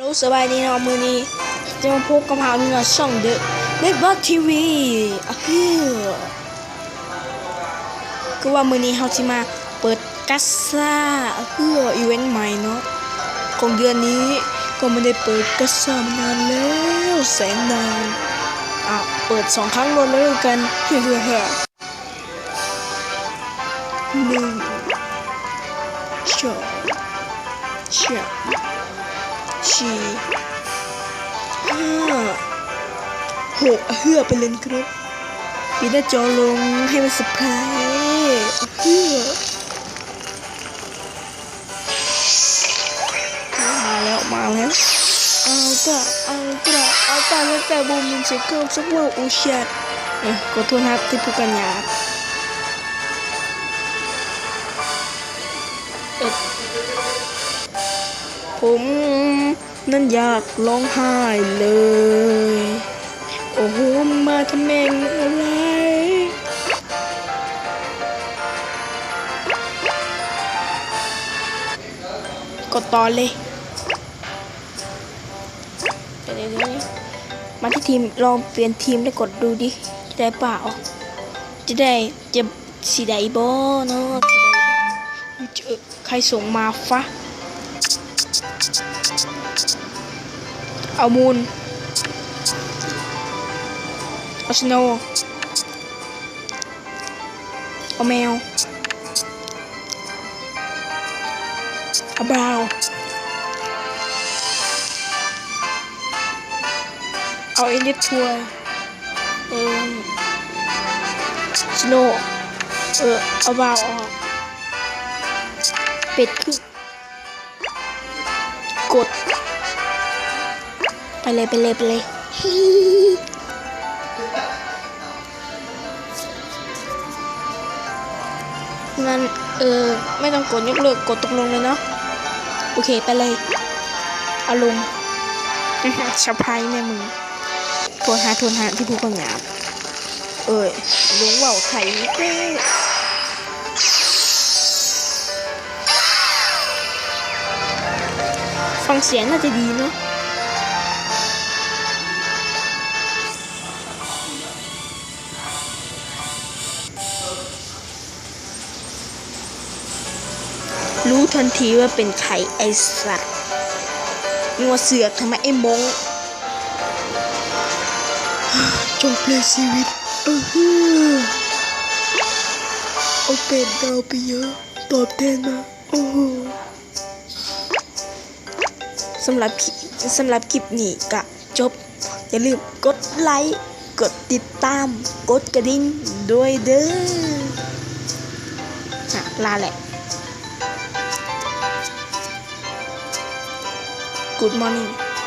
ໂລ ສະບາຍດີເນາະ ມື້ນີ້ຈະມາພົບກັບເຮົາເນາະ ຊ່ອງ The Red Box ທີ ວີ ອະ ຄື ຄືວ່າມື້ນີ້ເຮົາຊິມາເປີດກາຊາ ອະ ຄື ອີເວັນໃໝ່ເນາະ ຂອງເດືອນນີ້ ກໍບໍ່ໄດ້ເປີດກາຊາມານານແລ້ວ ແສນນານ ອາ ເປີດສອງຄັ້ງໂລດເລີຍກັນ ເຮີ ໜຶ່ງ ສອງ ສາມ ສີ່ ຫ້າ ຫົກ ອະເຮືອ ໄປເລີຍກະໂດດ ປິດໜ້າຈໍລົງໃຫ້ມັນສະໄພຣ ອະເຮືອ ມາແລ້ວ ມາແລ້ວ ອັນຕຣາ ອັນຕຣາ ອັນຕຣາ ແລ້ວແຕ່ບໍ່ມີເຊເກີ້ ຊັກເວີ ໂອເຊຍນ ເອີ ຂໍໂທດນະທີ່ຜູ້ກັນຍາ ເອີ ຜົມນັ້ນຢາກຮ້ອງໄຫ້ເລີຍ ໂອ້ໂຫ ມາທຳແມ່ງອະໄລ ກົດຕໍ່ເລີຍ ມາທີ່ທີມ ລອງປ່ຽນທີມ ແລ້ວກົດດູດິ ຈະໄດ້ປ່າອອກ ຈະໄດ້ ຈະ ຊິໄດ້ບໍ່ເນາະ ຊິໄດ້ບໍ່ ໃຜສົ່ງມາຟະ ເອົາມູນ ເອົາສະໂນ ເອົາແມວ ເອົາບຣາວ ເອົາເອລິດທວຍ ເອີ ສະໂນ ເອີ ເອົາບຣາວອອກ ເປັດຄື ກົດ ໄປເລີຍ ໄປເລີຍ ໄປເລີຍ ນັ້ນ ເອີ ໄມ່ຕ້ອງກົດຍົກເລີກ ກົດຕົກລົງເລີຍເນາະ ໂອເຄ ໄປເລີຍ ເອົາລົງ ສະໄພຣແນ່ມຶງ ໂທດຫາ ໂທດຫາທີ່ຜູ້ບັງງາມ ເອີຍ ລົງເວົ້າໄທເດີ້ ຟັງສຽງໜ້າຈະດີເນາະ. ຮູ້ທັນທີວ່າເປັນໃຜ ໄອ້ສັດ ມຶງວ່າເສືອກທຳໄມ ໄອ້ມົ້ງ ຈົ່ງເປ່ນຊີວິດ ເອີ ເອົາແປດດາວໄປເຢີ ຕອບແທນມາ ໂອ້ໂຫ ສຳລັບຄລິບ ສຳລັບຄລິບນີ້ກະ ຈົບ ຢ່າລືມກົດໄລ ກົດຕິດຕາມ ກົດກະດິ່ງດ້ວຍເດີ້ ອະ ລາແຫຼະ Good morning.